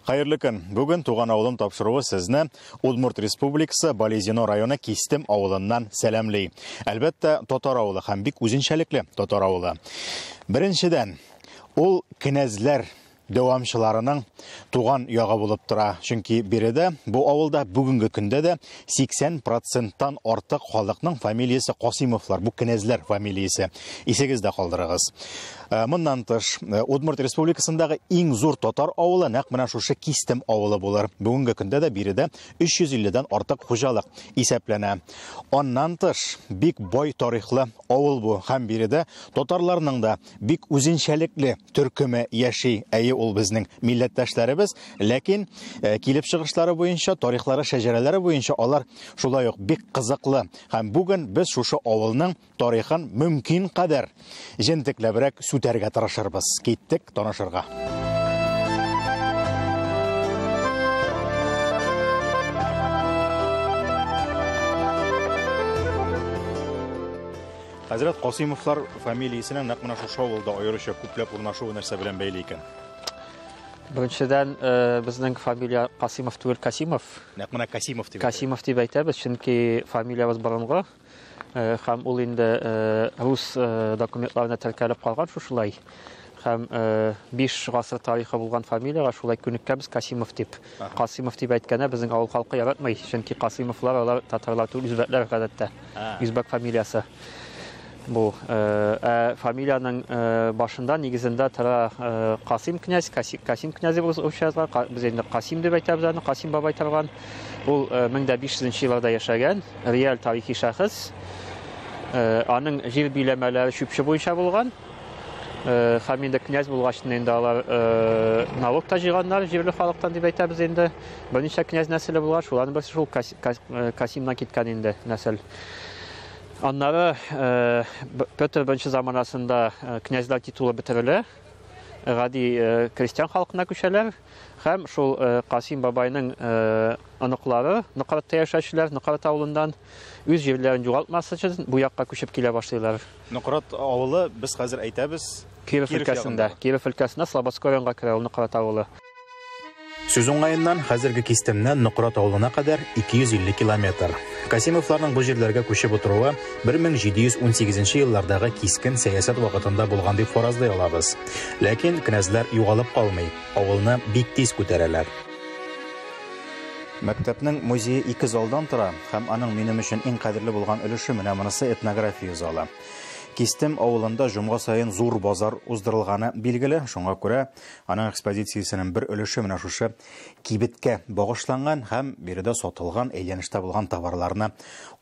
Хәерле көн. Бүген Туган авылым тапшыруы сезне Удмурт Республикасы Балезино районы Кистем авылыннан сәламли. Әлбәттә, татар авылы һәм бик үзенчәлекле татар авылы. Беренчедән, ул кенәзләр дәвамчыларының туган ягы булып тора. Чөнки биредә, бу авылда бүгенге көндә дә 80 проценттан артык халыкның фамилиясе Касимовлар, бу кенәзләр фамилиясе. Исегездә калдырыгыз. Моннан тыш, Удмурт Республикасындагы иң зур татар авылы нәкъ менә шушы Кистем авылы булыр. Бүгенге көндә дә биредә 350-дән артык хуҗалык исәпләнә. Аннан тыш, бик бай тарихлы авыл бу һәм биредә татарларның да бик үзенчәлекле төркеме яши. Әйе, ул безнең милләттәшләребез, ләкин килеп чыгышлары буенча, тарихлары, шәҗәрәләре буенча алар шулай ук бик кызыклы. Һәм бүген без шушы авылның тарихын мөмкин кадәр җентекләбрәк сүтәргә тырышырбыз. Киттек танышырга. Хәзрәт, Касыймовлар фамилиясенең нәкъ менә шушы авылда аеруча күпләп урнашуы нәрсә белән бәйле икән? Беренчедән, безнең фамилия Касыймов түгел, Касимов. Нәкъ менә Касимов дип. Касимов дип әйтәбез, чөнки фамилиябез борынгы. Һәм ул инде рус документларына теркәлеп калган шушылай. Һәм 5 гасыр тарихы булган фамилиягә шулай күнеккәнбез Касимов дип. Касимов дип әйткәндә безнең авыл халкы яратмый, чөнки Касимовлар алар татарлар түгел, үзбәкләр гадәттә. Үзбәк фамилиясе. Бу ә фамилиянең башында нигезендә тора Касим князь, Касим князе русча язылган, без инде Касим дип әйтәбез аны, Касим бабай торган. Ул 1500 елларда яшәгән, реаль тарихи шәхес. Аның җир биләмәләре чүпче буенча булган. Һәм инде князь булгач инде алар налог та җыйганнар җирле халыктан дип әйтәбез инде. Берничә князь нәселе булган, шуларның берсе шул Касимнан киткән инде нәсел. Аннары Петр I заманасында князьләр титулы бетерелә, гади крестьян халкына күчәләр һәм шул Касим бабайның оныклары Нократта яшәүчеләр, Нократ авылыннан үз җирләрен югалтмас өчен бу якка күчеп килә башлыйлар. Нократ авылы, без хәзер әйтәбез, Киров өлкәсендә. Киров өлкәсендә Слободской районга керә ул Нократ авылы. Сүз уңаеннан, хәзерге Кистемнән Нократ авылына кадәр 250 километр. Касимовларның бу җирләргә күчеп утыруы 1718 еллардагы кискен сәясәт вакытында булган дип фаразлый алабыз. Ләкин князьләр югалып калмый, авылны бик тиз күтәрәләр. Мәктәпнең музее ике залдан тора һәм аның минем өчен иң кадерле булган өлеше менә монысы этнография залы. Кистем авылында җомга саен зур базар уздырылганы билгеле, шуңа күрә аның экспозициясенең бер өлеше менә шушы кибеткә багышланган һәм биредә сатылган, әйләнештә булган товарларны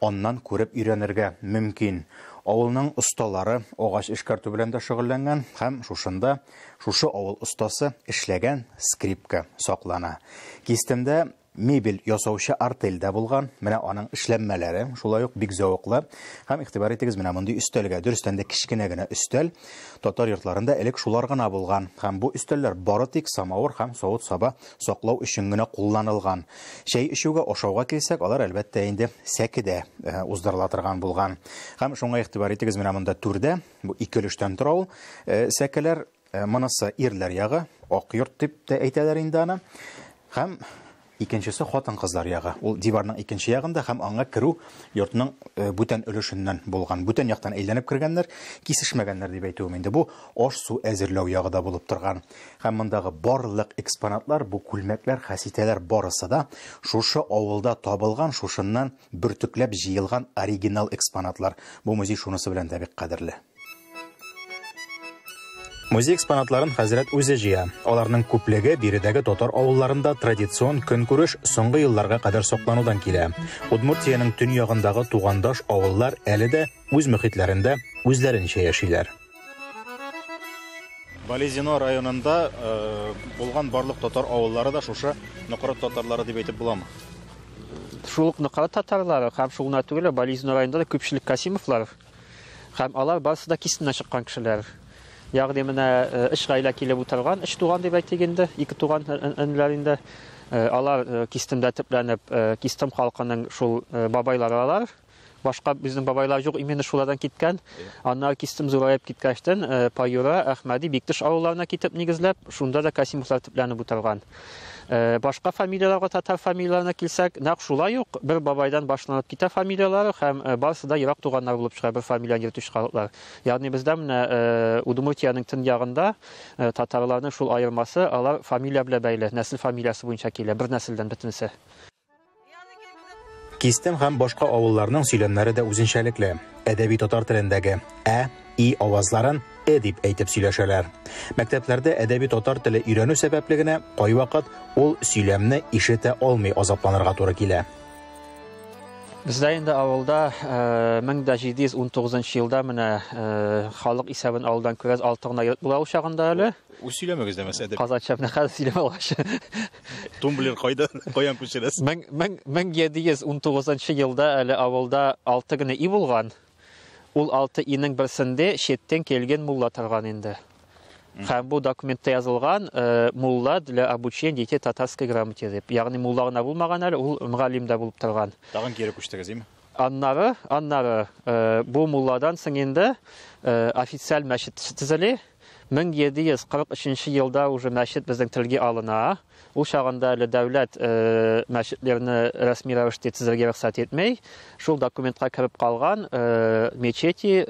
аннан күреп өйрәнергә мөмкин. Авылның осталары агач эшкәртү белән дә шөгыльләнгән һәм шушында шушы авыл остасы эшләгән скрипка саклана. Кистемдә мебель ясаучы артель дә булган. Менә аның эшләнмәләре шулай ук бик зәвыклы. Һәм игътибар итегез менә мондый өстәлгә. Дөрестән дә кечкенә генә өстәл. Татар йортларында элек шулар гына булган. Һәм бу өстәлләр бары тик самавыр һәм савыт-саба саклау өчен генә кулланылган. Чәй эчүгә, ашауга килсәк, алар әлбәттә инде сәкедә уздырыла торган булган. Һәм шуңа игътибар итегез, менә монда түрдә, бу ике өлештән тора ул сәкеләр, монысы ирләр ягы, ак йорт дип тә әйтәләр инде аны. Һәм икенчесе хатын-кызлар ягы. Ул диварның икенче ягында һәм аңа керү йортның бүтән өлешеннән булган. Бүтән яктан әйләнеп кергәннәр, кисешмәгәннәр дип әйтүем инде. Бу аш-су әзерләү ягы да булып торган. Һәм мондагы барлык экспонатлар, бу күлмәкләр, хәситәләр барысы да шушы авылда табылган, шушыннан бөртекләп җыелган оригинал экспонатлар. Бу музей шунысы белән дә бик кадерле. Музей экспонатларын хәзрәт үзе җыя. Аларның күплеге биредәге татар авылларында традицион көнкүреш соңгы елларга кадәр сакланудан килә. Удмуртиянең төньягындагы тугандаш авыллар әле дә үз мөхитләрендә үзләренчә яшиләр. Балезино районында булган барлык татар авыллары да шушы Нократ татарлары дип әйтеп буламы? Шул ук Нократ татарлары һәм шул гына түгел, Балезино районында да күпчелек Касимовлар һәм алар барысы да Кистемнән чыккан кешеләр. Ягъни менә өч гаилә килеп утырган, өч туган дип әйтик инде, ике туган энеләр инде. Алар Кистемдә төпләнеп, Кистем халкының шул бабайлары алар. Башка безнең бабайлар юк, именно шулардан киткән. Аннары Кистем зураеп киткәчтен, Паюра, Әхмәди, Биктеш авылларына китеп нигезләп, шунда да Касимовлар төпләнеп утырган. Башка фамилияләргә, татар фамилияләренә килсәк, нәкъ шулай ук бер бабайдан башланып китә фамилияләре һәм барысы да ерак туганнар булып чыга, бер фамилияне йөртүче халыклар. Ягъни бездә менә Удмуртиянең төньягында татарларның шул аермасы, алар фамилия белән бәйле, нәсел фамилиясе буенча килә, бер нәселдән бөтенесе. Кистем һәм башка авылларның сөйләмнәре дә үзенчәлекле. Әдәби татар телендәге ә, и авазларын э дип әйтеп сөйләшәләр. Мәктәпләрдә әдәби татар теле өйрәнү сәбәпле генә кайвакыт ул сөйләмне ишетә алмый азапланырга туры килә. Бездә инде авылда 1719 елда менә халык исәбен алудан күрә алты гына йорт була ул чагында әле. Үз сөйләмегез дә мәсәлән. Казанча менә хәзер сөйләмә алгач. Тумблер кайда, каян күчерәсез? 1719 елда әле авылда алты гына и булган. Ул алты инең берсендә четтән килгән мулла торган инде. Һәм бу документта язылган мулла для обучения детей татарской грамоте дип. Ягъни мулла гына булмаган әле, ул мөгаллим дә булып торган. Тагын кире күчтегез, име? Аннары, аннары бу мулладан соң инде официаль мәчет төзелә. 1743 елда уже мәчет безнең телгә алына. Ул чагында әле дәүләт мәчетләрне рәсми рәвештә төзергә рөхсәт итмәй. Шул документка кереп калган мечети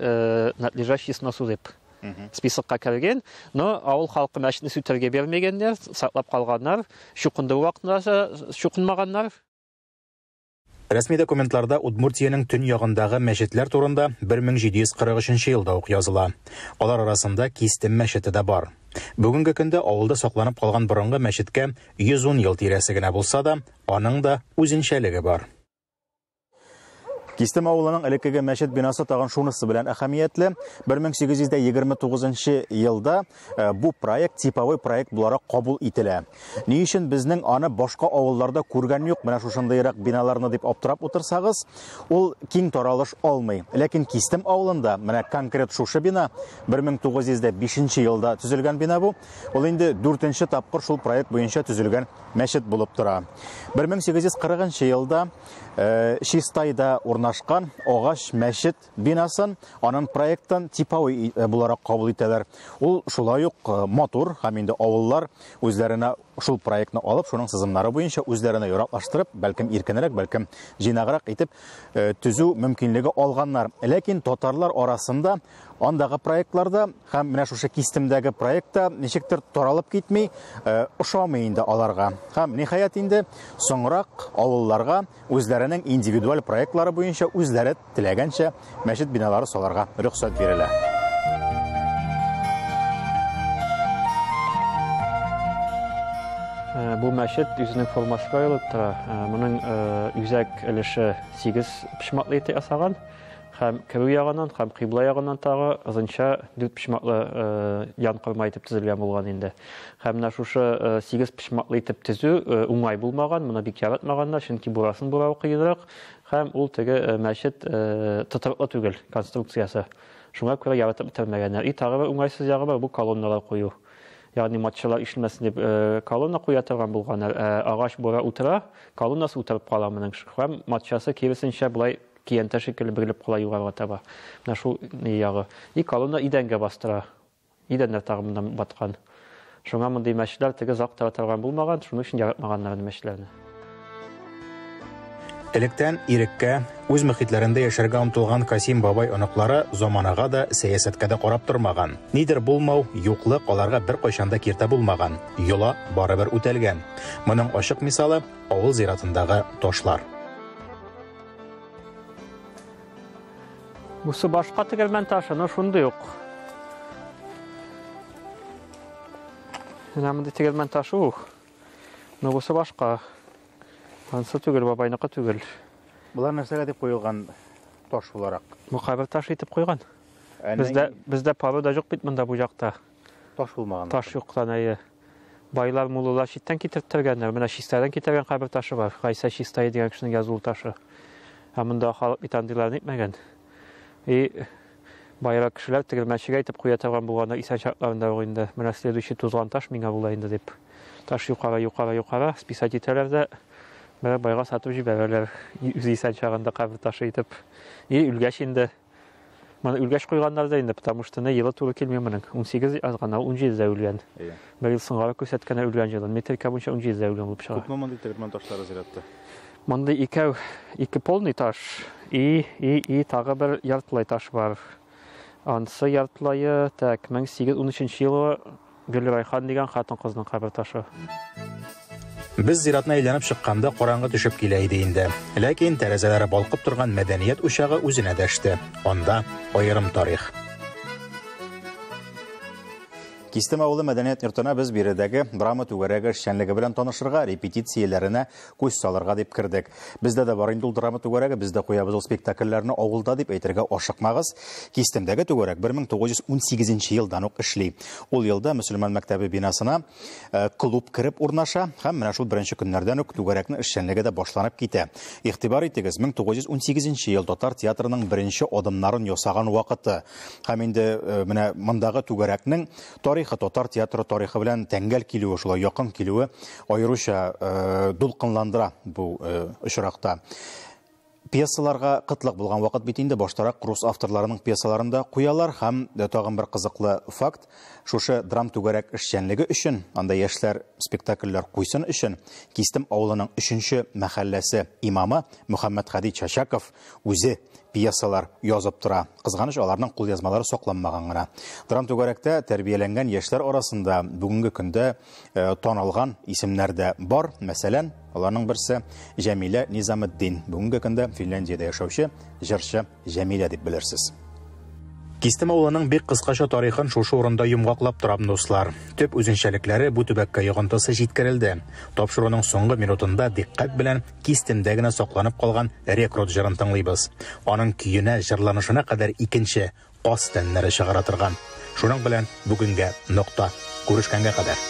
надлежащий сносу дип списокка кергән. Но авыл халкы мәчетне сүтәргә бирмәгәннәр, саклап калганнар. Чукындыру вакытында чукынмаганнар. Рәсми документларда Удмуртиянең төньягындагы мәчетләр турында 1743 елда ук языла. Алар арасында Кистем мәчете дә бар. Бүгенге көндә авылда сакланып калган борынгы мәчеткә 110 ел тирәсе генә булса да, аның да үзенчәлеге бар. Кистем авылының элеккеге мәчет бинасы тагын шунысы белән әһәмиятле. 1829 елда бу проект типовой проект буларак кабул ителә. Ни өчен безнең аны башка авылларда күргән юк, менә шушындыйрак биналарны дип аптырап утырсагыз, ул киң таралыш алмый. Ләкин Кистем авылында менә конкрет шушы бина 1905 елда төзелгән бина бу. Ул инде 4нче тапкыр шул проект буенча төзелгән мәчет булып тора. 1840 елда Чистайда урнашкан агач мәчет бинасын аның проектын типовой буларак кабул итәләр. Ул шулай ук матур һәм инде авыллар үзләренә шул проектны алып, шуның сызымнары буенча үзләренә яраклаштырып, бәлкем иркенрәк, бәлкем җыйнаграк итеп төзү мөмкинлеге алганнар. Ләкин татарлар арасында андагы проектларда һәм менә шушы Кистемдәге проектта ничектер таралып китми, ошамый инде аларга. Һәм ниһаять инде соңрак авылларга үзләренең индивидуаль проектлары буенча үзләре теләгәнчә мәчет биналары саларга рөхсәт бирелә. Бу мәчет үзенең формасы аерылып тора. Моның үзәк өлеше 8 почмаклы итеп ясаган. Һәм керү ягыннан, һәм кыйбла ягыннан тагы озынча 4 почмаклы ян корма итеп төзелгән булган инде. Һәм менә шушы 8 почмаклы итеп төзү уңай булмаган, моны бик яратмаганнар, чөнки бурасын бурау кыенрак, һәм ул теге мәчет тотрыклы түгел конструкциясе. Шуңа күрә яратып бетермәгәннәр. И тагы бер уңайсыз ягы бар, бу колонналар кую. Ягъни матчалар ишелмәсен дип колонна куя торган булганнар. Агач бура утыра, колоннасы утырып кала моның. Һәм матчасы киресенчә болай киянтә шикелле бөгелеп кала югарыга таба. Менә шул ягы. И колонна идәнгә бастыра. Идәннәр тагы моннан баткан. Шуңа мондый мәчетләр теге озак тора торган булмаган, шуның өчен яратмаганнар инде мәчетләрне. Электән иреккә, үз мөхитләрендә яшәргә омтылган Касим бабай оныклары заманага да, сәясәткә дә карап тормаган. Нидер булмау, юклык аларга бер кайчан да киртә булмаган. Йола барыбер үтәлгән. Моның ачык мисалы авыл зиратындагы ташлар. Бусы башка тегермән ташы, но шундый ук. Менә мондый тегермән ташы ук. Но бусы башка. Ансы түгел, бабайныкы түгел. Булар нәрсәгә дип куелган таш буларак? Бу кабер ташы итеп куйган. Бездә порода юк бит монда бу якта. Таш булмаган. Таш юктан, әйе. Байлар, муллалар читтән китертергәннәр. Менә Чистайдан китергән кабер ташы бар. Гайсә Чистай дигән кешенең язулы ташы. Ә монда халык бит андыйларны итмәгән. И байрак кешеләр тегермәнчегә итеп куя торган булганнар исән шартларында ук инде. Менә следующий тузган таш миңа була инде дип. Таш юкара, юкара, юкара списать итәләр дә менә байга сатып җибәрәләр. Үзе исән чагында кабер ташы итеп. И үлгәч инде Моны үлгәч куйганнар да инде, потому что елы туры килми моның. 18 язган, ул 17-дә үлгән. Бер ел соңгарак күрсәткән үлгән елын. Метрика буенча 17-дә үлгән булып чыга. Күпме мондый тегермән ташлары зиратта? Мондый икәү, ике полный таш и тагы бер яртылай таш бар. Ансы яртылайы, так, 1813 елы Гөлрайхан дигән хатын-кызның кабер ташы. Без зиратны әйләнеп чыкканда караңгы төшеп килә иде инде. Ләкин тәрәзәләре балкып торган мәдәният учагы үзенә дәште. Анда аерым тарих. Кистем авылы мәдәният йортына без биредәге драма түгәрәге эшчәнлеге белән танышырга, репетицияләренә күз салырга дип кердек. Бездә дә бар инде ул драма түгәрәге, без дә куябыз ул спектакльләрне авылда дип әйтергә ашыкмагыз. Кистемдәге түгәрәк 1918 елдан ук эшли. Ул елда мөселман мәктәбе бинасына клуб кереп урнаша һәм менә шул беренче көннәрдән үк түгәрәкнең эшчәнлеге дә башланып китә. Игътибар итегез, 1918 ел татар театрының беренче адымнарын ясаган вакыты. Һәм инде менә мондагы түгәрәкнең тарихы татар театры тарихы белән тәңгәл килүе, шулай якын килүе аеруча дулкынландыра бу очракта. Пьесаларга кытлык булган вакыт бит инде, баштарак рус авторларының пьесаларын да куялар. Һәм тагын бер кызыклы факт: шушы драм түгәрәк эшчәнлеге өчен, анда яшьләр спектакльләр куйсын өчен, Кистем авылының 3-нче мәхәлләсе имамы Мөхәммәд Хәди Чачаков үзе пьесалар язып тора. Кызганыч, аларның кулъязмалары сакланмаган гына. Драм түгәрәктә тәрбияләнгән яшьләр арасында бүгенге көндә танылган исемнәр дә бар. Мәсәлән, аларның берсе Җәмилә Низаметдин. Бүгенге көндә Финляндиядә яшәүче җырчы Җәмилә дип белерсез. Кистем авылының бик кыскача тарихын шушы урында йомгаклап торам, дуслар. Төп үзенчәлекләре бу төбәккә йогынтысы җиткерелде. Тапшыруның соңгы минутында дикъкать белән Кистемдә генә сакланып калган рекрут җырын тыңлыйбыз. Аның көенә, җырланышына кадәр икенче каз тәннәре чыгара торган. Шуның белән бүгенгә нокта. Күрешкәнгә кадәр.